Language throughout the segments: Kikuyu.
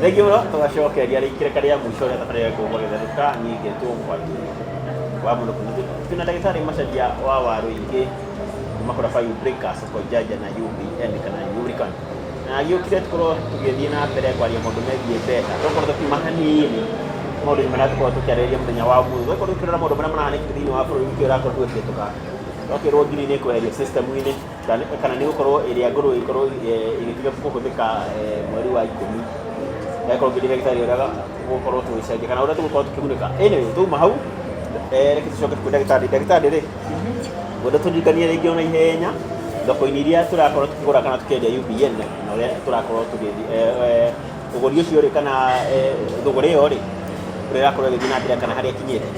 Thengiũ mũno, tũgacokeria rĩngĩ rĩka rĩa mũico rĩa thabarĩ ya kũgwa gĩtherũka. Niĩ ngetwo Mũbati wa mũno. Twĩna ndagĩtarĩ Macharia wa Waruingĩ kuma kũrĩa Five Breakers, soko Janja na UBN kana Lubricant, na gĩũkire tũkorwo tũgĩthiĩ na mbere kwaria maũndũ megiĩ mbeca. Tũkorwo tũkiuma hanini maũndũ-inĩ marĩa tũkorwo tũkĩarĩrĩria mũthenya wa ũmũthĩ, tũkorwo tũkĩrora maũndũ marĩa marahanĩkĩte thĩinĩ wa bũrũri witũ. Ũrakorwo tũgĩkĩhĩtũka, twakĩrwo ngiri nĩ kweherio system-inĩ kana nĩ gũkorwo ĩrĩa ngũrũ ĩkorwo ĩgĩtiga kũhũthĩka mweri wa 10. Ngakorwo ngĩria ndagĩtarĩ ũrĩa gũkorwo tũgĩcenjia kana ũrĩa tũgũkorwo tũkĩgunĩka. Anyway, twauma hau, reke tũcoke kwĩ ndagĩtarĩ. Ndagĩtarĩ rĩ, ngwenda tũririkanie rĩngĩ ona ihenya thoko-inĩ iria tũrakorwo tũkĩgũra kana tũkĩendia UBN na ũrĩa tũrakorwo tũgĩthiĩ ũgũri ũcio rĩ, kana thũgũrĩ ĩyo rĩ, ũrĩa ĩrakorwo ĩgĩthiĩ na mbere kana harĩa ĩkinyĩte.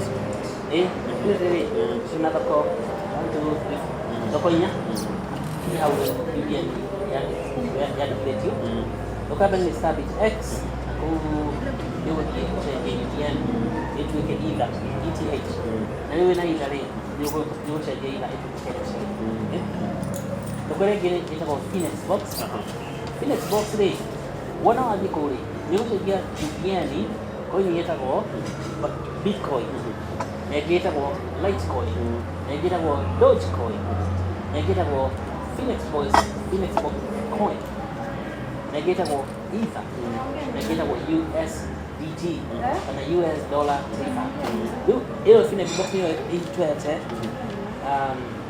Ĩ rĩrĩ ciĩna thoko one, two, three, thoko inya ci hau UBN yandĩkithĩtio. Thoko ya mbere nĩ Stanbic X, na kũu nĩ ũgũthiĩ ũcenjie UBN ĩtuĩke Ether, ETH. Na rĩu wĩna Ether rĩ, nĩ ũgũcenjia Ether ĩtuĩke Kenya shilling. Thoko ĩrĩa ĩngĩ ĩtagwo Finex Box. Finex Box rĩ, wona wathiĩ kũu rĩ, nĩ ũgũcenjia UBN coin ĩtagwo Bitcoin, na ĩngĩ ĩtagwo Litecoin, na ĩngĩ ĩtagwo Dogecoin, na ĩngĩ ĩtagwo Phoenix Boys, Phoenix Box Coin, na ĩngĩ ĩtagwo Ether, na ĩngĩ ĩtagwo USDT kana US dollar Tether. Rĩu ĩyo Phoenix Box nĩyo ĩtwete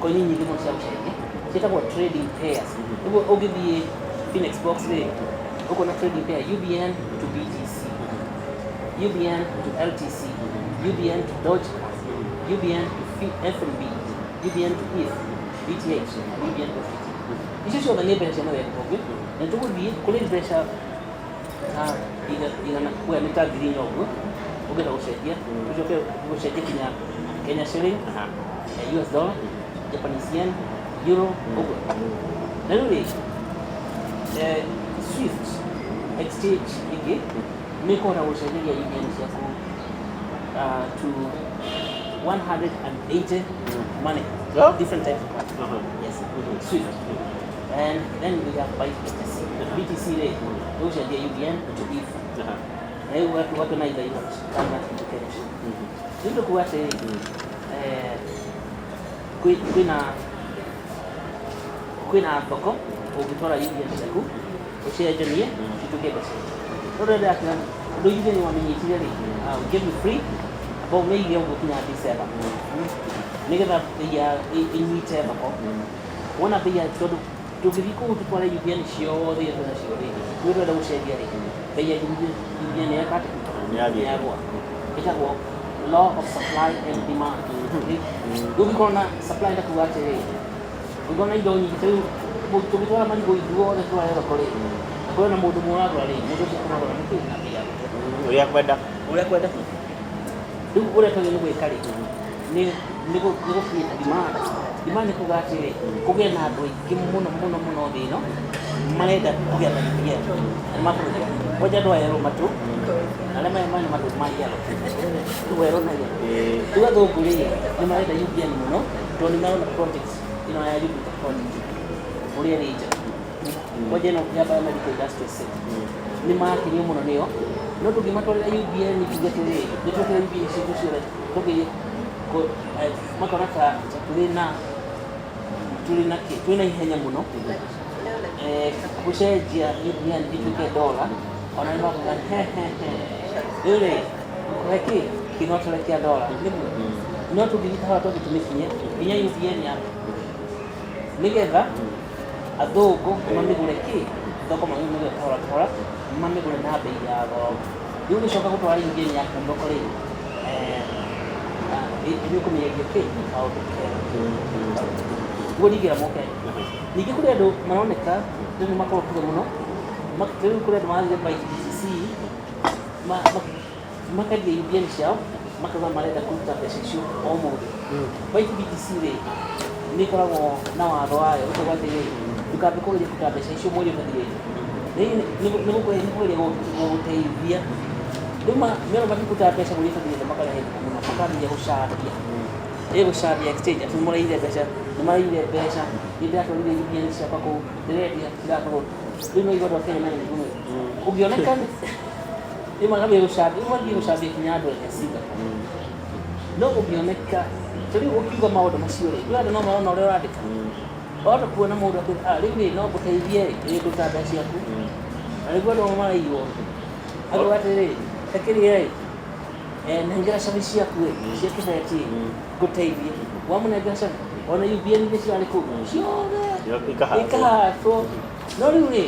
coin nyingĩ mũno cia gũcenjia, ciĩtagwo trading pairs. Ũguo ũngĩthiĩ Phoenix Box rĩ, ũkuona trading pair UBN to BTC, UBN to LTC, UBN to Dogecoin, UBN to FNB, UBN to ETH, BTH, UBN to STT. Icio ciothe nĩ mbeca cia mũthemba ũngĩ, na tũgũthiĩ kũrĩ mbeca ta igana, we nĩ ta 4,000 ũguo ũngĩenda gũcenjia, ũcoke gũcenjia kinya Kenya shilling, US dollar, Japanese yen, euro, ũguo. Na rĩu rĩ, Swift Exchange ĩngĩ nĩ ĩkũhota gũcenjeria UBN ciaku to 180 money, different types of money. Yes, Swift. And then we have Byte BTC. BTC rĩ, ũgũcenjia UBN to ETH. Na rĩu watu na either you turn that into Kenya shilling. Rĩu tũkuga atĩrĩ, kwĩna thoko ũngĩtwara UBN ciaku ũcenjanie ituĩke mbeca. No rĩrĩa ndĩrakĩra ũndũ UBN wamenyitire rĩ, we give you free ambao ũmĩige ũguo kinya December, nĩgetha bei ya ĩnyite thoko. Wona bei ya, tondũ tũngĩthiĩ kũu tũtware UBN ciothe iria twĩ nacio rĩ, rĩu tũrenda gũcenjia rĩ, bei ya UBN yeka atĩa? Nĩ yathiĩ. Nĩ yagũa. Ĩtagwo law of supply and demand. Rĩu ũngĩkorwo na supply, ndakuga atĩrĩ, ũngĩkorwo na indo nyingĩ, ta rĩu tũngĩtwara marigũ ithuothe tware thoko rĩ, na kũrĩ na mũndũ ũmwe ũragũra rĩ, mũndũ ũcio akũmagũra nĩkĩ na bei ya gũtũ Ũrĩa kwenda. Ũrĩa kwenda. Rĩu ũrĩa twagĩrĩirwo nĩ gwĩka rĩ, nĩ gũ create demand. Demand nĩ kuga atĩrĩ, kũgĩe na andũ aingĩ mũno mũno mũno thĩ ĩno marenda kũgĩa na UBN na nĩ makũgĩa kwanja andũ aya erũ matũ na arĩa mena matũ ma yellow, rĩu werũ na yellow. Rĩu athũngũ rĩ, nĩ marenda UBN mũno tondũ nĩ marona project ĩno ya Jupiter project ũrĩa ĩrĩ njega, kwanja ĩno ya biomedical industrial city, nĩ marakenio mũno nĩyo. No tũngĩmatwarĩra UBN tuge atĩrĩ, nĩ twekĩra UBN citũ ciothe, tũngĩ makona ta tũrĩ na kĩ, twĩ na ihenya mũno gũcenjia UBN ituĩke dola, ona nĩ makuga he he he, rĩu rĩ kũhe kĩ kĩnotore kĩa dola nĩguo. No tũngĩthiĩ kahora twambe tũmĩkinye nginya UBN yaku, nĩgetha athũngũ mamĩgũre kĩ thoko, mamĩgũre kahora kahora, mamĩgũre na bei ya goro. Rĩu ũgĩcoka gũtwara UBN yaku thoko rĩ, nĩ ũkũmĩendia kĩ kaũndũ kega guo ndingĩra mũkenya. Ningĩ kũrĩ andũ maroneka rĩu nĩ makorokire mũno. Rĩu kũrĩ andũ marathiĩ Byte BTC, makendia UBN ciao, makauga marenda kũruta mbeca icio o mũthĩ. Byte BTC rĩ, nĩ ĩkoragwo na watho wayo ũkauga atĩrĩrĩ, ndũkambe kũgeria kũruta mbeca icio mweri ũtathirĩte. Nĩ kũgeria gũgũteithia. Rĩu mera makĩruta mbeca mweri ũtathirĩte, makarehe thĩna mũno, makambia gũcambia, ĩ gũcambia exchange atĩ nĩ mũraire mbeca, nĩ maraire mbeca, nĩ ndĩratwarire UBN ciakwa kũu, ndĩrendia cirakorwo. Rĩu no igua andũ a Kenya mena mĩrimũ. Ũngĩoneka Rĩu magambia gũcambia, rĩu mathiĩ gũcambia kinya andũ a Singapore. No ũngĩoneka ta rĩu ũkiuga maũndũ macio rĩ, rĩu andũ no marona ũrĩa ũrandĩka. Wahota kuona mũndũ akwĩra, "Ah, rĩu rĩ no ngũteithie rĩ, ĩĩ ndũta mbeca ciaku." Na nĩguo andũ amwe maraiywo. Akauga atĩrĩ, ta kĩrĩa ĩ, nengera cabi ciaku ĩ, cia kĩbeti ĩ, ngũteithie. Wamũnengera cabi, ona UBN iria cirarĩ kũu ciothe Ikahatwo. Ikahatwo. No rĩu rĩ,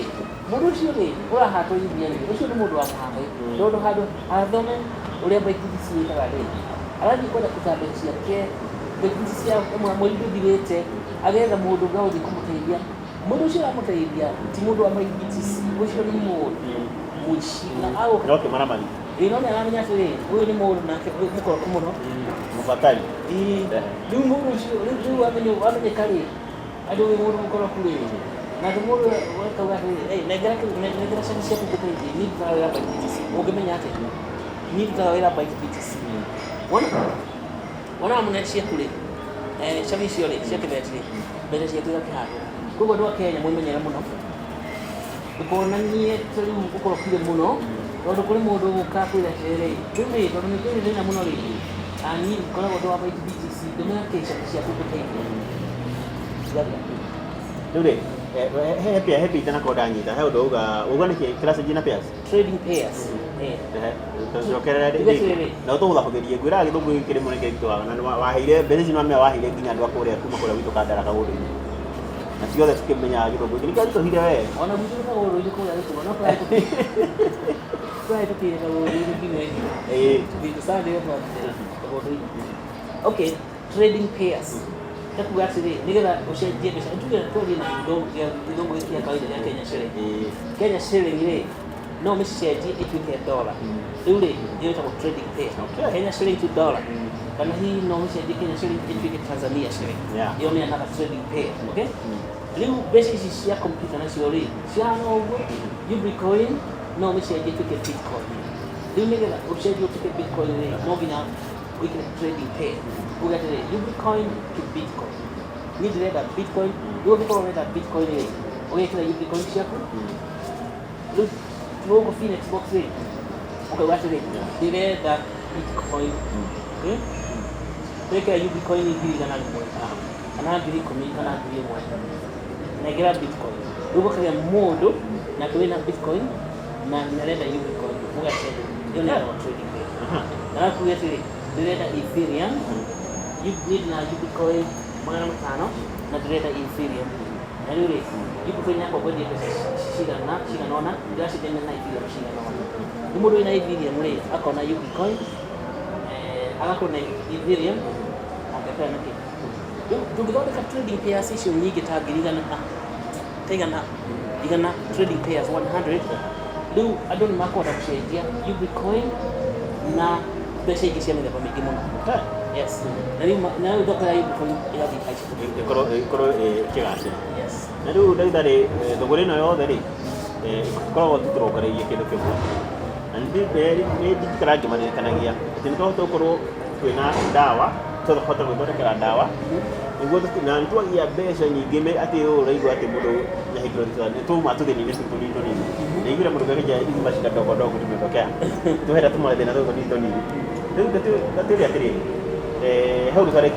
mũndũ ũcio rĩ, ũrahatwo UBN rĩ, ũcio nĩ mũndũ wa mũhangaĩ. Tondũ handũ athome ũrĩa BTC ciĩkaga rĩ, arathiĩ kwenda kũruta mbeca ciake, BTC cia mweri ndũthirĩte, agetha mũndũ ũngĩ wa gũthiĩ kũmũteithia. Mũndũ ũcio ũramũteithia ti mũndũ wa BTC, ũcio nĩ mũndũ mũici na agũka. No kĩmaramari. Ĩĩ no nĩ aramenya atĩrĩ, ũyũ nĩ mũndũ nake mũkoroku mũno. Mũbatari. Ĩĩ, rĩu mũndũ ũcio rĩu wamenyeka rĩ, andũ wĩ mũndũ mũkoroku rĩ, nake mũndũ akauga atĩrĩ, "Ĩ, nengera nengera cabi ciaku ngũteithie, niĩ ndutaga wĩra by BTC." Ũngĩmenya atĩa? Niĩ ndutaga wĩra by BTC. Wona wona wamũne ciaku rĩ, cabi icio rĩ, cia kĩbeti rĩ, mbeca ciaku igakĩhandwo. Koguo andũ a Kenya mwĩmenyere mũno, ndũkonanie ta rĩu ũkorokire mũno, tondũ kũrĩ mũndũ ũgũka akwĩre atĩrĩrĩ, rĩu rĩ, tondũ nĩ kũrĩ thĩna mũno rĩ, niĩ ngoragwo ndĩ wa BTC, ndũmĩra kĩ cabi ciaku ngũteithie. Rĩu rĩ, he pair, he pair itanakorwo ndanyita, he ũndũ uga uga nĩkĩ kĩracenjia na pairs. Trading pairs. Tũcokerere Tuge atĩrĩrĩ. Na ũtũhũthahũthĩrie, ngwĩraga gĩthũngũ gĩkĩ rĩmwe nĩ kĩritũhaga, na waheire mbeca ici, nĩwamenya waheire nginya andũ a kũrĩa kuma kũrĩa gwitũ Kandara kagũndũ-inĩ, na ti othe tũkĩmenyaga gĩthũngũ gĩkĩ, nĩkĩo ritũhire we. Ona gwitũ nĩ kagũrũ-inĩ kũrĩa gĩkũrũ, no kũrahĩtũkĩire kagũrũ-inĩ nginya ĩngĩ. Tũthiĩte Sunday ĩyo twathiĩte kagũrũ-inĩ. Okay, trading pairs. Ta kuga atĩrĩ, nĩgetha ũcenjie mbeca, tuge twarie na gĩthũngũ gĩkĩ gĩa kawaida gĩa Kenya shilling. Kenya shilling rĩ, no ũmĩcenjie ĩtuĩke dollar. Rĩu rĩ, ĩyo ĩtagwo trading pair. Kenya shilling to dollar. Kana hihi no ũmĩcenjie Kenya shilling ĩtuĩke Tanzania shilling. Ĩyo nĩ another trading pair. Okay? Rĩu mbeca ici cia computer nacio rĩ, cihana ũguo, Ubricoin no ũmĩcenjie ĩtuĩke Bitcoin. Rĩu nĩgetha ũcenjie ũtuĩke Bitcoin rĩ, no nginya wĩkĩre trading pair. Uge atĩrĩ, Ubricoin to Bitcoin. Niĩ ndĩrenda Bitcoin, rĩu ũngĩkorwo ũrenda Bitcoin rĩ, ũgekĩra Ubricoin ciaku, rĩu gũkũ Phoenix Box rĩ, ũkauga atĩrĩ, ndĩrenda Bitcoin. Okay? Wekĩra Ubricoin 100,000 kana 10,000 kana 1,000, nengera Bitcoin. Rĩu gũkagĩa mũndũ nake wĩna Bitcoin na nĩarenda Ubricoin, mũgacenjia. Ĩyo nĩ ĩtagwo trading pair. Na kuga atĩrĩ, ndĩrenda Ethereum, niĩ ndĩna Ubricoin 500 na ndĩrenda Ethereum. Na rĩu rĩ, Ubricoin yakwa ngwendia mbeca cigana cigana ũna, ndĩracenjania na Ethereum cigana ũna. Rĩu mũndũ wĩna Ethereum rĩ, akona Ubricoin, agakorwo na Ethereum, angĩkora na kĩ. Rĩu tũngĩthondeka trading pairs icio nyingĩ ta 100,000, ta 100 trading pairs 100, rĩu andũ nĩ makũhota gũcenjia Ubricoin na mbeca ingĩ cia mĩthemba mĩingĩ mũno. Yes. Na rĩu na rĩu thoko ya Ubricoin ĩgathiĩ ĩhaica. Ĩkorwo ĩkĩgacĩra. Yes. Na rĩu ndagĩtarĩ, thũgũrĩ ĩno yothe rĩ, ĩkoragwo tu tũrongoreirie kĩndũ kĩmwe, na nĩ ndikara ngĩmaririkanagia atĩ nĩ twahota gũkorwo twĩna ndawa, tũhote gwĩthondekera ndawa nĩguo na nĩ twagĩa mbeca nyingĩ atĩ ũũ ũraigua atĩ mũndũ nyahingĩrwo nĩ twauma tũthĩni-inĩ tũu tũnini tũnini, na iguire mũndũ akĩnjĩra hizi mashida ndogo ndogo tumetokea tuhera tũmathĩna tũtũ tũnini tũnini. Rĩu ndatwĩre atĩrĩrĩ, he ũndũ twarĩ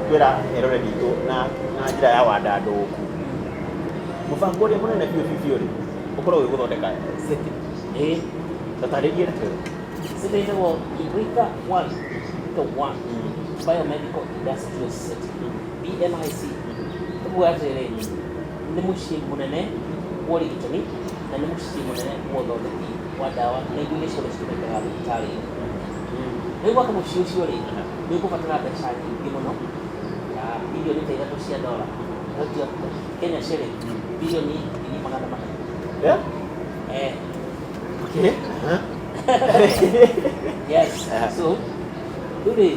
twera eroreri itũ na njĩra ya wandandũku, mũbango ũrĩa mũnene biũ biũ biũ rĩ, ũkoragwo wĩ gũthondeka city. Tatarĩrie ndeto ĩyo. City ĩtagwo Ibrika One, Ibrika One Biomedical Industrial City, BMIC. Ũguo atĩrĩ, nĩ mũciĩ mũnene wa ũrigitani na nĩ mũciĩ mũnene wa ũthondeki wa ndawa na indo iria ciothe citũmĩkaga thibitarĩ-inĩ. Rĩu gwaka mũciĩ ũcio rĩ, nĩ ũkũbatara mbeca nyingĩ mũno, ta bilioni ta 3 cia dola, Kenya shilling bilioni 300,000. Yeah? Eh. Okay. Yes. So, rĩu rĩ,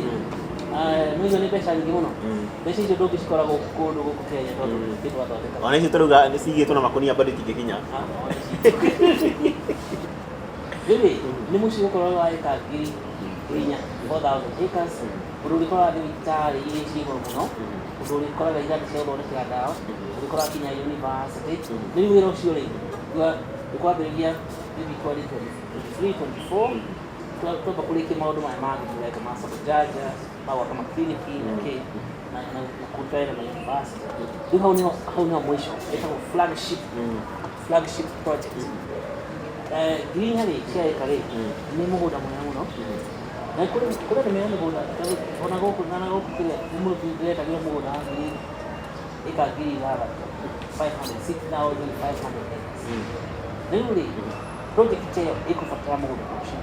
nĩ nĩ mbeca nyingĩ mũno. Mbeca icio ndũngĩcikora gũkũ kũndũ gũkũ Kenya tondũ gũtirĩ twathondeka. Ona icio tũrauga nĩ cigĩtwo na makonia bado itingĩkinya. Rĩu rĩ, nĩ mũciĩ ũkorwo wa ĩka 4,000, 4000 acres, ũndũ ũrĩkoraga thibitarĩ iria ciĩ igũrũ mũno, ũndũ ũrĩkoraga iganda cia gũthondekera ndawa, ũrĩkoraga nginya university. Rĩu wĩra ũcio rĩ, nĩ kwambĩrĩria maybe 2023. 23 24 twamba kũrĩkia maũndũ maya mangĩ tũreka ma soko janja, ma gwaka makliniki na kĩ na kũruta wĩra na university. Rĩu hau nĩho mũico ĩtagwo flagship project. Ngirinya rĩ cia ĩka rĩ nĩ mũgũnda mũnene mũno na kũrĩ andũ mena mĩgũnda ona gũkũ na gũkũ kĩrĩa nĩ mũndũ ndĩretagĩra mũgũnda wa ngiri ĩka 6,000, 500, 6,500 acres. Rĩu rĩ project ĩyo ĩkũbatara mũgũnda ũcio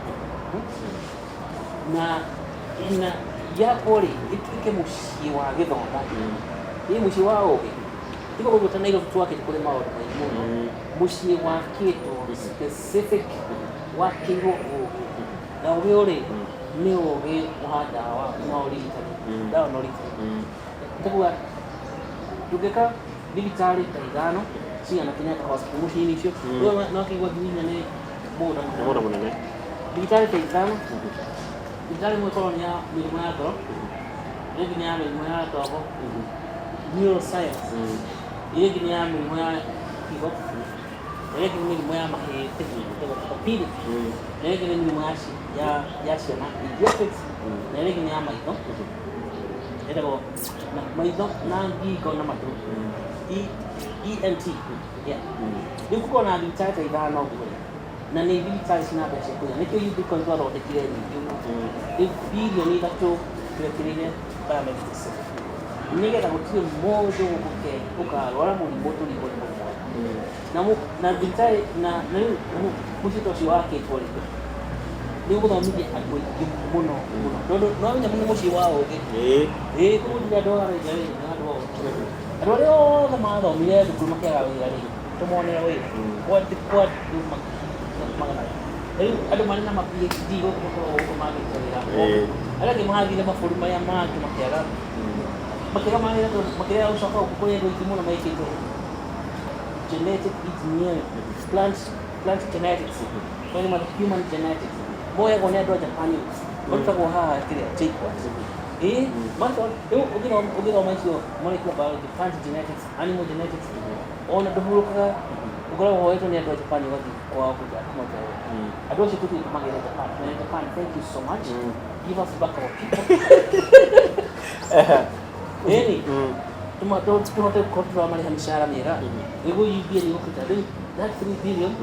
na yakwo rĩ ĩtuĩke mũciĩ wa gĩthomo, ĩ mũciĩ wa ũgĩ, tiga ũguo ta Nairobi twakĩte kũrĩ maũndũ maingĩ mũno. Mũciĩ wakĩtwo specific, wakĩirwo ũgĩ, na ũgĩ ũrĩ nĩ ũgĩ wa ndawa na ũrigitani, ndawa na ũrigitani. Nĩkuga tũngĩka thibitarĩ ta ithano cigana Kenyatta Hospital mũciĩ-inĩ icio. Rĩu no kĩigua nginya nĩ mũgũnda nĩ mũgũnda mũnene. Thibitarĩ ta ithano, thibitarĩ ĩmwe ĩkorwo nĩ ya mĩrimũ ya ngoro, ĩrĩa ĩngĩ nĩ ya mĩrimũ ya tombo, neuroscience, ĩrĩa ĩngĩ nĩ ya mĩrimũ ya higo, ĩrĩa ĩngĩ nĩ mĩrimũ ya mahĩndĩ ĩtagwo orthopedic, ĩrĩa ĩngĩ nĩ mĩrimũ ya ciana, pediatrics, na ĩrĩa ĩngĩ nĩ ya maitho ĩtagwo na maitho na ngingo na matũ, ENT, yeah. Rĩu gũkorwo na thibitarĩ ta ithano ũguo rĩ, na nĩ thibitarĩ cina mbeca cia kũigana, nĩkĩo Ubicon twathondekire nyingĩ mũno. Rĩu 3 billion twekĩrĩire biomedical city nĩgetha gũtirĩ mũndũ gũkũ Kenya ũkarwara mũrimũ tũrigwo nĩ mũrimũ waku. Na thibitarĩ na rĩu mũciĩ ta ũcio wakĩtwo rĩ, nĩ ũgũthomithia andũ aingĩ mũno mũno, tondũ no menya nĩ mũciĩ wa ũgĩ. Ĩĩ, kũgũrire andũ a wĩra rĩ, nĩ andũ othe, andũ arĩa othe mathomire thukuru makĩaga wĩra rĩ, tũmonere wĩra kwandĩkwo andũ magana. Rĩu andũ marĩ na ma PhD gũkũ makoragwo gũkũ magĩte wĩra. Arĩa angĩ mathire mabũrũri marĩa mangĩ makĩaga mawĩra tondũ makĩrega gũcoka gũkũ. Kũrĩ andũ aingĩ mũno mekĩte genetic engineering, plant genetics, marĩ ma human genetics, moyagwo nĩ andũ a Japan, marutagwo haha kĩrĩa JKUAT. Ĩĩ, rĩu ũgĩthoma icio molecular biology, plant genetics, animal genetics, ona ndũhurũkaga, ũkoragwo woetwo nĩ andũ a Japan ũgathiĩ kwao kũmaruta wĩra. Andũ acio tũthiĩ tũmagĩre Japan. Twĩre Japan, "Thank you so much, give us back our people." Ĩni tũhote gũkorwo tũramarĩha mĩcara mĩega nĩguo UBN ĩgũkĩta rĩu that 3 billion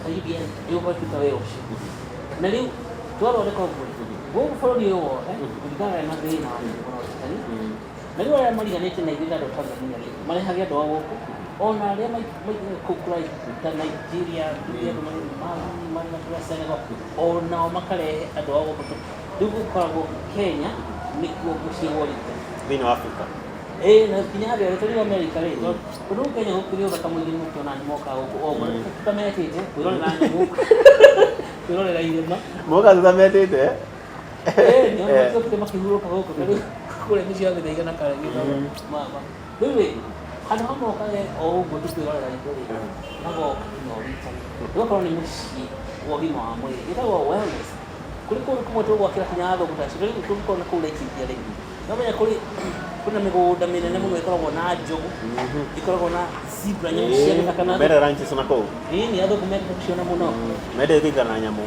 ka UBN ĩgũkorwo ĩkĩruta wĩra ũcio. Na rĩu twathondeka ũguo rĩ, gũkũ bũrũri ũyũ wothe gũtikagĩa na thĩna wa mĩrimũ na ũrigitani. Na rĩu arĩa mariganĩte na ithuĩ ta andũ a Tanzania rĩ, marehage andũ a gũkũ, ona arĩa kũu kũraihu ta Nigeria, tuge andũ marĩ Mali, marĩ na kũrĩa Senegal, onao makarehe andũ a gũkũ. Rĩu gũkoragwo Kenya nĩkuo mũciĩ wa ũrigitani thĩinĩ wa Afrika. Ĩĩ, na nginya andũ arĩa tũrĩ Amerika rĩ, tondũ Kenya gũkĩrĩ ũthaka mũingĩ, nĩ mũkĩona nĩ mokaga gũkũ o ũguo tũtametĩte kwĩrorera nyamũ, kwĩrorera irĩma. Moka tũtametĩte. Ĩĩ, nĩ matiokire makĩhurũka gũkũ ta rĩu kũrĩa mĩciĩ ya Gĩthaiga na Karegi. Rĩu rĩ, handũ ha mokage o ũguo tu kwĩrorera indo rĩ, magoka nginya ũrigitani, ũgakorwo nĩ mũciĩ wa ũgima wa mwĩrĩ, ĩtagwo wellness. Kũrĩ kũndũ kũmwe tũgwakĩra kinya athũngũ ta acio. Rĩu tũngĩkorwo na kũu Laikipia rĩ, no menya kũrĩ na mĩgũnda mĩnene mũno ĩkoragwo na njogu, ĩkoragwo na zebra, nyamũ cia gĩthaka na Mende ranches na kũu. Ĩĩ, nĩ athũngũ mendete gũciona mũno. Mendete gũikara na nyamũ.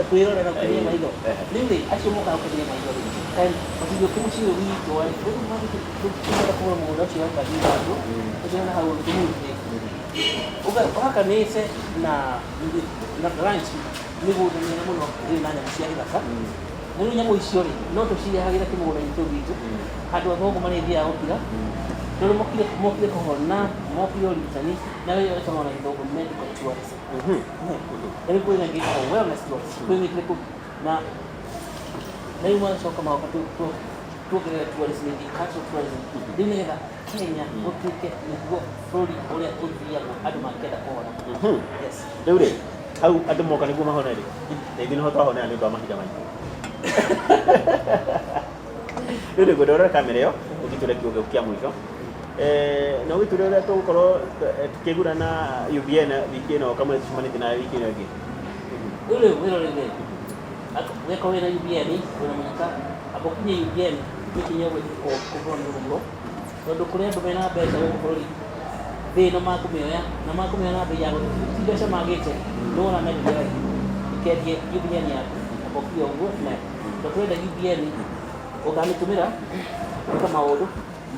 Kwĩrorera, kũgĩa maitho. Rĩu rĩ, acio mokaga kũgĩa maitho rĩ, kaĩ matingĩũke mũciĩ ũyũ witũ rĩ? Rĩu tũngĩenda kũgũra mũgũnda ũcio wa ĩka 3 ũcio na hau tũmũrute ũhakanĩte na ranch, mĩgũnda mĩnene mũno ĩrĩ na nyamũ cia gĩthaka. Na rĩu nyamũ icio rĩ, no tũcirehagĩre kĩmũgũnda-inĩ kĩu gitũ, handũ athũngũ marĩthiaga gũkira, tondũ mokire kũhona, mokire ũrigitani, na wĩyo ĩtagwo na gĩthũngũ medical tourism. Na rĩu kwĩna ĩngĩ ĩtagwo wellness tourism, kwĩ wĩkire kũu na rĩu magacoka magoka tuongerere tourism ĩngĩ, cultural tourism. Rĩu nĩgetha Kenya gũtuĩke nĩguo bũrũri ũrĩa ũthiagwo andũ mangĩenda kũhona. Yes. Rĩu rĩ, hau andũ moka nĩguo mahone rĩ, na ithuĩ nĩho twahonera nĩ ũndũ wa mahinda maitũ. Rĩu rĩ, ngwenda ũrore kamera ĩyo ũgĩtũre kiugo gĩaku kĩa mũico. Na ũgĩtũre ũrĩa tũgũkorwo tũkĩgura na UBN wiki ĩno kamwe tũcemanĩtie nawe wiki ĩno ĩngĩ. Rĩu rĩ, wĩrorere weka wĩna UBN wĩna mũnyaka amba ũkinye UBN gĩkinye kũgũrwo nĩ rũhuho, tondũ kũrĩ andũ mena mbeca gũkũ bũrũri thĩ ĩno makũmĩoya na makũmĩoya na mbei ya goro, ti mbeca magĩte nĩwona menderia raithi. Ndũkendie UBN yaku na bokia ũguo na tondũ tũrenda UBN ũkamĩtũmĩra gwĩka maũndũ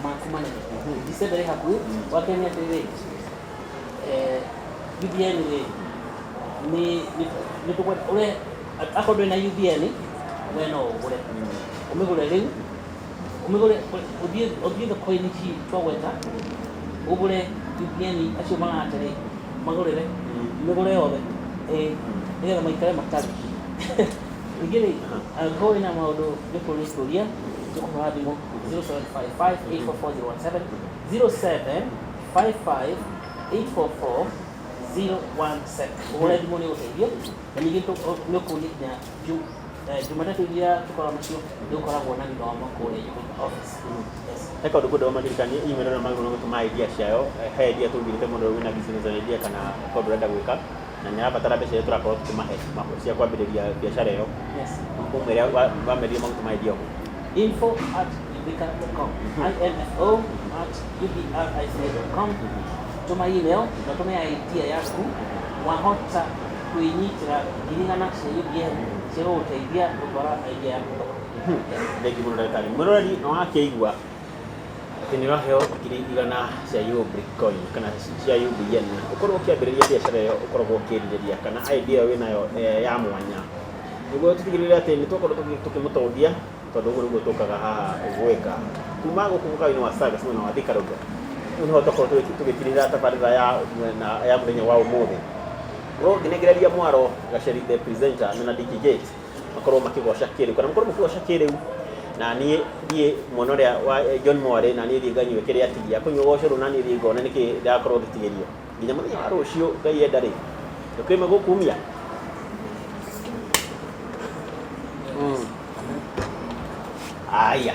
maku manene. December ĩ hakuhĩ, wakerĩ nĩ atĩrĩrĩ, UBN rĩ, nĩ tũkwenda ũrehe, akorwo ndũrĩ na UBN, we no ũgũre, ũmĩgũre rĩu, ũmĩgũre ũthiĩ thoko-inĩ ici twagweta, ũgũre UBN acio marate rĩ, magũrĩre, mĩgũre yothe, ĩĩ, nĩgetha maikare matarĩ. Ningĩ rĩ, angĩkorwo wĩna maũndũ nĩ kũria ciũria, nĩ kũhũra thimũ 0755 844 017 0755 844 017. Ũhũre thimũ nĩ ũteithio, na ningĩ nĩ ũkũria nginya Jumatatũ iria tũkoragwo nacio nĩ gũkoragwo na gĩthomo kũrĩa Yubica office. Yes. He kaũndũ kwenda ũmaririkanie email ĩno magĩrĩirwo gũtũma idea ciao. He idea tũugĩte mũndũ wĩna business idea kana kaũndũ ũrenda gwĩka na nĩ arabatara mbeca iria tũrakorwo tũkĩmahe cia kwambĩrĩria biacara ĩyo. Ũmwĩre wamerire magũtũma idea kũ? info@ubrica.com, info@ubrica.com. Tũma email na ũtũme idea yaku, wahota kwĩnyitĩra 100,000 cia UBN cia gũgũteithia gũtwara idea yaku thoko. Thengi mũno ndagĩtarĩ. Mwĩroreri nĩ wakĩigua atĩ nĩ ũraheo 100,000 cia Ubric coin kana cia UBN ũkorwo ũkĩambĩrĩria biacara ĩyo ũkoragwo ũkĩrirĩria kana idea ĩyo wĩnayo ya mwanya, nĩguo tũtigĩrĩre atĩ nĩ twakorwo tũkĩmũtongia, tondũ ũguo nĩguo tũkaga haha gwĩka kuma gũkũ mũkawa-inĩ wa Sagas mwena wa Thika Road. Rĩu nĩho twakorwo tũgĩtirĩrĩra tabarĩra ya mwena ya mũthenya wa ũmũthĩ. Ngorwo ngĩnengereria mwaro Gaceri the presenter mena Dickie Gates makorwo makĩgoca kĩrĩu kana makorwo makĩgoca kĩrĩu, na niĩ thiĩ mwena ũrĩa wa John Mwarĩ, na niĩ thiĩ nganyue kĩrĩa atigia kũnyua goco rũu, na niĩ thiĩ ngone nĩkĩ ndĩrakorwo ngĩtigĩrio nginya mũthenya wa rũciũ. Ngai enda rĩ, ndũkĩme gũkumia. Aya.